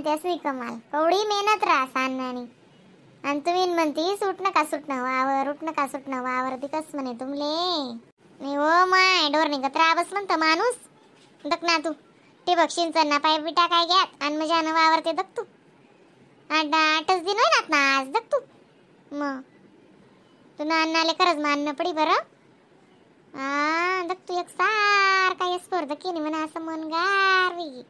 आणि त्यासनी कमाल कवडी मेहनत राहस अण्णानी. आणि तुम्ही म्हणतीस उठणं का सुटणं वावर, उठणं का सुटणं वावर दिकस म्हणे तुमले. नाही हो माय डोर निघत राबस म्हणतं माणूस. दक ना तू ठिबक सिंचन पाईप बी टाकाय घ्यात आणि मजानं वावर ते दक तू. 8च दिन होईनात ना आज दक तू. मग तू ना अण्णाले खरंच मानणं पडी बरं. हा दक तू एक सारखा स्पर्ध केली म्हणा असं मन गार वेगी.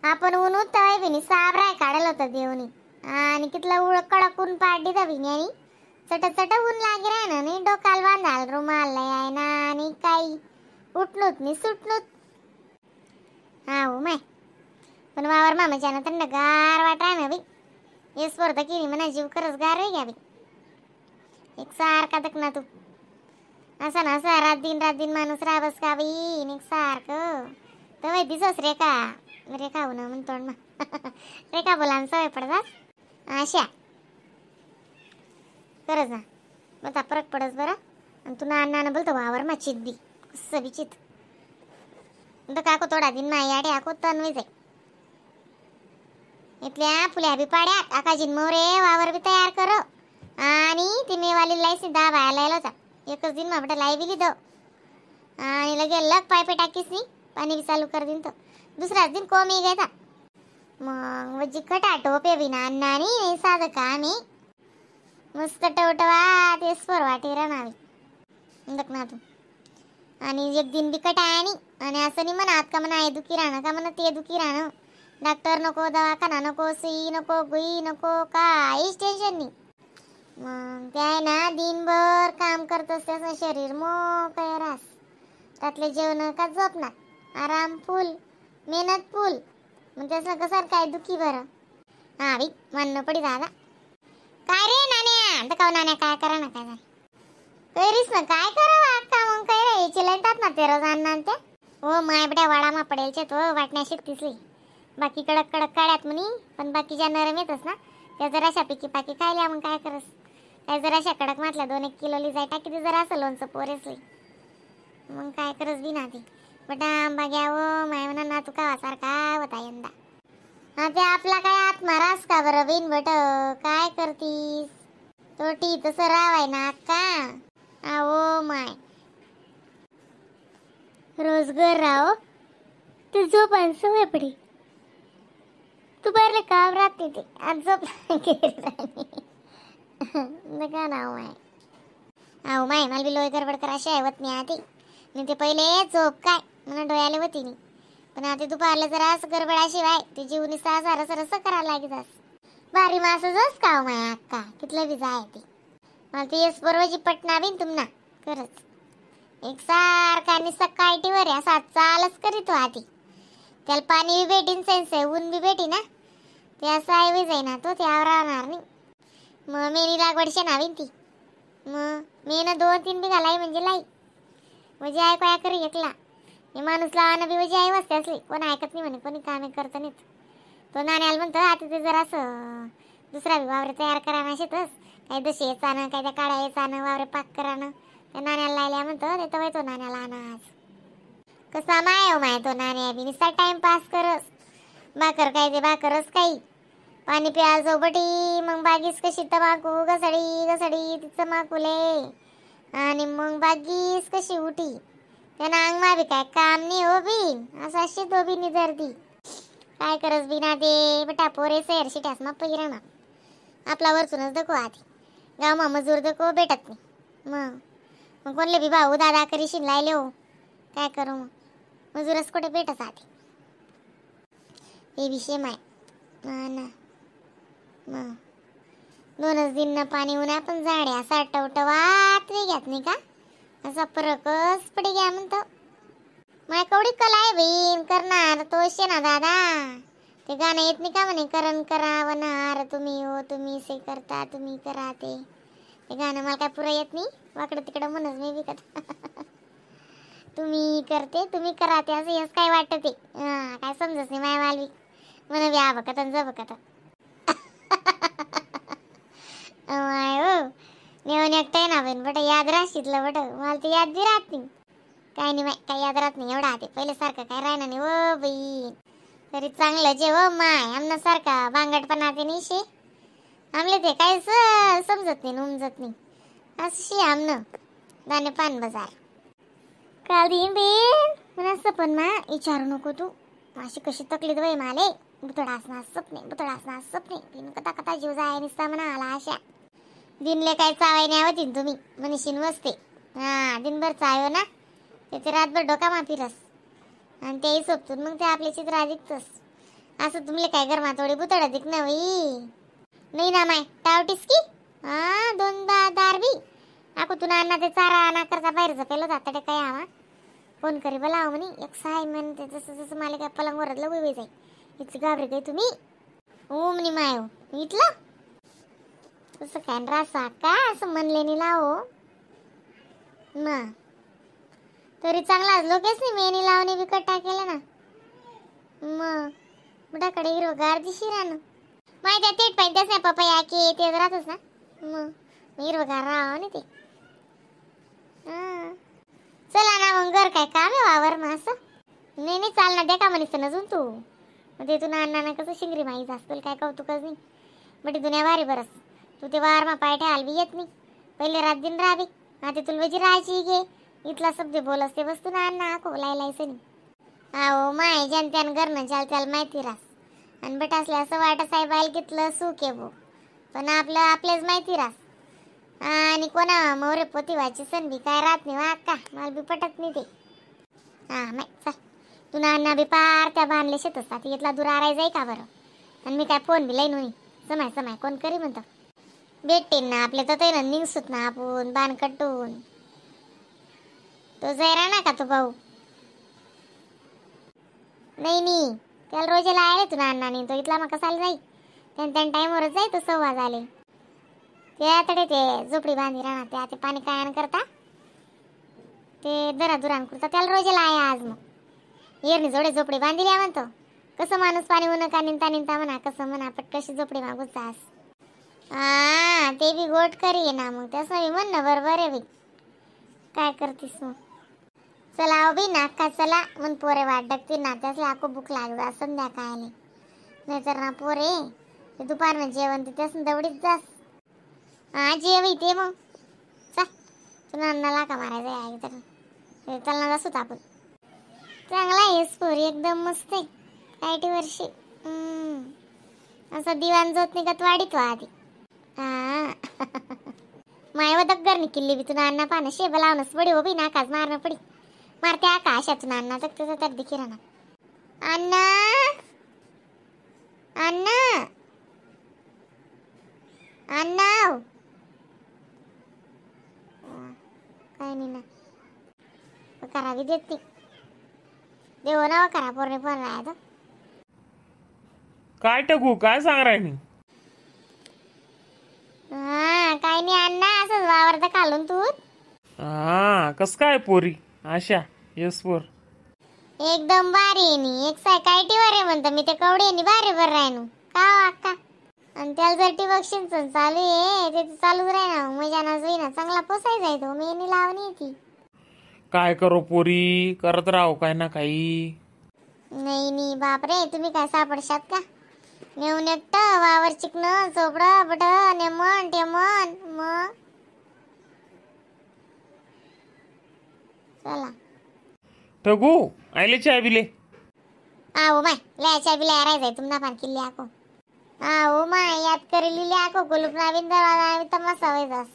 आपण ऊन होतं बिनी साब राय काढलं होतं देवनी आणि कितलं उळ कडक ऊन पाडली त्या बिनी आणि चट चट ऊन लागे राय ना नाही डोकाल बांधाल रुमाल आहे ना आणि काही उठणूत नाही सुटणूत. हा हो माय पण वावर मामाच्या ना थंड गार वाटाय ना बाई. हे स्पर्धा केली म्हणा जीव खरंच गार होई घ्या बाई. एक सारखा दक ना तू असा ना असा रात दिन माणूस राबस का बाई एक सारखं. तर दिसस रेखा रेखा हो ना म्हणतो ना रेखा बोला सवय पडतात अशा खरंच ना. मग फरक पडस बरं. आणि तू ना अण्णा बोलतो वावर मा चित बी कसं बी चित तर काको थोडा दिन मा याडे आको तन्वी जाई इथल्या फुल्या बी पाड्यात आकाजीन मोरे वावर बी तयार कर. आणि ती मेवाली लाईस 10 बाया लायला होता एकच दिन मा लाई बी लिहिलं आणि लगे लग पायपे टाकीस नी पाणी बी चालू कर दिन. तर दुसराच दिन कोमी घेता मग वजी खटा टोपे बी ना अण्णा नाही साधं काम आहे. मस्त टवटवा ते स्वर वाटे राहणार दक ना तू. आणि एक दिन बी कटा आणि आणि असं नाही म्हणा का म्हणा हे दुखी राहणं का म्हणा ते दुखी राहणं. डॉक्टर नको दवाखाना नको सुई नको गुई नको काहीच टेन्शन नाही. मग ते आहे ना दिनभर काम करत असते शरीर मोकळं रास. त्यातले जेवण का झोपणार आराम फुल मेहनत फुल. मग त्याचं कसं काय दुखी बरं. हा बाई मानणं पडी दादा. काय रे नाण्या तर का नाण्या काय करा ना काय झालं कैरीस ना काय करावं अक्का. मग काय रे याची लाईतात ना ते रोज अण्णा त्या. हो माय बेटा वाडा मा पडेलचे तो वाटण्या शेतीसली बाकी कडक कडक काढ्यात म्हणी पण बाकीच्या नरम येतच ना त्या जराशा पिकी पाकी खायल्या. मग काय करस काय जराशा कडक मातल्या 2-1 किलो जाय टाकी ते जरा असं लोणचं पोरेसली. मग काय करस बी ना ती बटा आंबा घ्यावं माय म्हणा ना तू कावा सारखा होता यंदा. हा ते आपला काय आत्मा रास का बरं बिन बट काय करतीस तो टी तसं रावाय ना अक्का. आओ माय रोजगार राव तू झोप आणि सवय पडी तू बरं काम राहते ते आज झोप नका ना माय. आओ माय मला बी लोय गडबड करा अशी होत नाही आधी नाही ते पहिले झोप काय म्हणा डोळ्याला होती नाही पण आता दुपारला जरा असं गडबडाशिवाय ते जीवनी सासा रस रस करायला लागत. भारी मासच का माय अक्का कितलं बी जाय ते मला ते येस बरोबरची पटना बिन तुमना खरंच एक सारखा आणि सकाळटीवर असा चालच करीतो आधी. त्याला पाणी बी भेटीन सेन्स ऊन बी भेटी ना ते असं आहे जाईना तो त्यावर राहणार नाही. मग मेनी लागवड शेणावीन ती मग मी ना 2-3 बिघा लाई म्हणजे लाई म्हणजे ऐकाय करी एकला हे माणूस लावाना बी म्हणजे आई वस्ते असली कोण ऐकत नाही म्हणे कोणी कामे करत नाहीत. तो नाण्याला म्हणतो आता ते जरा असं दुसरा बी वावरे तयार करा ना शेतच काही दशे चाणं काही त्या काळ्या चाणं वावरे पाक करानं त्या नाण्याला लायल्या म्हणतो ते तर तो नाण्याला आणा आज कसा माय हो माय तो नाण्या बी नुसता टाइमपास करस भाकर काय ते भाकरच काही पाणी प्याल जोबटी मग बागीस कशी तमाकू घसडी घसडी तिचं माकुले आणि मग बागीस कशी उठी त्यांना अंगमा बी काय काम नाही हो बिन असं शेतो बी निजरती काय करस बिना ते बटा पोरे सैर शिट्यास मग पहिरा आपला वरचूनच दको आधी गावमा मजूर दको भेटत नाही. मग मग कोणले बी भाऊ दादा करीशीन लायले हो काय करू मग मजूरच कुठे भेटत आधी हे विषय माय ना. मग 2च दिन ना पाणी उन्हा पण झाडे असा टवटवात वेग्यात नाही का असा फरकच पडी घ्या म्हणतो. माय कवडी कला आहे बहीण करणार तो शे ना दादा ते गाणं येत नाही का म्हणे करण करा वनार तुम्ही हो तुम्ही से करता तुम्ही करा ते ते गाणं मला काय पुरं येत नाही वाकडं तिकडं म्हणच मी विकत तुम्ही करते तुम्ही करा ते असं हेच काय वाटतं ते हां काय समजत नाही माय मालवी म्हण व्या बघत आणि बघत माय हो नेऊन एकटं ना बहीण बट याद राहशीतलं बट मला ते याद बी राहत नाही काय नाही माय काय याद राहत नाही एवढा ते पहिले सारखं काय राहणार नाही ओ बहीण. तरी चांगलं जेव माय आमना सारखा बांगटपणा ते नाही शे आमले ते काहीच समजत नाही उमजत नाही असं शे आमनं दाणे पान बाजार काल देईन बेन पण असं पण मा विचारू नको तू अशी कशी तकलीफ बाई माले बुतडास ना सपने बुतडास ना सपने बिन कथा कथा जीव जाय निसता म्हणा आला अशा दिनले काय चावाय नाही आवतीन तुम्ही मनीषीन वसते हा दिनभर चायो ना त्याचे रातभर डोका मा फिरस आणि तेही सोपतून मग ते आपले चित्र अधिकतस असं तुमले काय गरमा थोडी बुतड अधिक ना बाई नाही ना माय टावटीस की हा दोन दार बी आको तुला अण्णा ते चारा आणा करता बाहेर झपेल होता आता काय आवा फोन करी बोलाव म्हणे एक सहाय म्हणते जसं जसं मला काय पलंग वरतलं उभी जाई इथं घाबरे काय तुम्ही ओ म्हणे माय इथलं तसं काय रासा का असं म्हणले नाही लावो मा तरी चांगलाच लोकेच नाही मेनी लावणे बी कट्टा केला ना मग बुडाकडे हिरवगार दिशी राहणं माहिती आहे तेच पाहिजे नाही पपया के ते राहतच ना मग हिरवगार राहावं ना ते. हां चला ना मग घर काय काम आहे वावर मग असं नाही नाही चाल ना द्या का म्हणीस अजून तू मग ते तुला अण्णा कसं शिंगरी माहीत असतील काय कौतुकच नाही बट दुनिया भारी बरस तू ते वावर मा पाय ठेवायला बी येत नाही पहिले रात दिन राहावी आता तुला वजी राहायची घे इथला शब्द बोलस ते बसतो ना अण्णा आको लायलायचं नाही. अहो माय ज्यान त्यान घरनं ज्याला त्याला माहिती रास आणि बट असल्या असं वाट साहेब आयल घेतलं सुख आहे भो पण आपलं आपल्याच माहिती रास आणि कोणा मोरे पोती व्हायची सण बी काय राहत नाही वा का मला बी पटत नाही ते. हां नाही चल तुला अण्णा बी पार त्या बांधले शेत असतात इथला दूर आराय जाई का बरं आणि मी काय फोन बी लाईन होई समाय समाय कोण करी म्हणतो भेटते ना आपल्या तर ते ना निघसूत ना आपण बाण कटून तो जायरा ना का तो भाऊ नाही नाही त्याला रोजेला आहे तुला अण्णा नाही तो इथला मग कसाला जाई त्यान त्यान टाईमवरच जाई तो 1:15 झाले ते आतडे ते झोपडी बांधी राहणार ते आता पाणी काय करता ते दरा दुरान करता त्याला रोजेला आहे आज मग येरणी जोडे झोपडी बांधिली म्हणतो कसं माणूस पाणी ऊन का निंता निंता म्हणा कसं म्हणा पटकशी झोपडी मागून जास. हा ते बी गोट करी ना मग तसं बी म्हण ना बरोबर आहे बी काय करतीस मग चला बी नाका चला मग पोरे वाट डकतील ना त्यासला आको भूक लागला संध्याकाळी नाहीतर ना पोरे ते दुपारनं जेवण ते त्यास दवडीत जास. हा जेव इथे मग चल तुला अन्नाला का मारायचं आहे तर चल ना जासूत आपण. चांगला आहे पोरी एकदम मस्त आहे काय वर्षी असा दिवाण जोत नाही का तू वाढीत वा आधी. हा माय दग्गर निकिल्ली बी तुला अण्णा पानं शेब लावणंच पडी हो बी नाकाच मारणं पडी मारते आका अशातून अण्णा तर तुझं तर दिखी राहणार. अण्णा अण्णा अण्णा काय नाही ना करावी देत नाही देव ना करा पोरणे फोन राहायचं काय टाकू काय सांग राहिनी. हा काय नाही अण्णा असंच वावरता घालून तू. हा कस काय पोरी आशा यस पोर एकदम भारी आहे नी एक साय काय टीवर आहे म्हणतं मी ते कवडे नी भारी बर राहिनू का अक्का आणि त्याला जर टिबक सिंचन चालू आहे ते चालूच राही ना मजा ना जोई ना चांगला पोसायचा आहे तो मेनी लावणी ती. काय करो पोरी करत राहो काय ना काही. नाही नाही बापरे तुम्ही काय सापडशात का नेऊन एकटं वावर चिकन चोपडं बट नेमन टेमन मग चला ठगू आयले चाय बिले. आओ my लय चाय बिले राहायचंय तुम्हाला पान किल्ली आको. आओ my याद करेली आको कुलूप नावीन दरवाजा तमासा व्हायचास.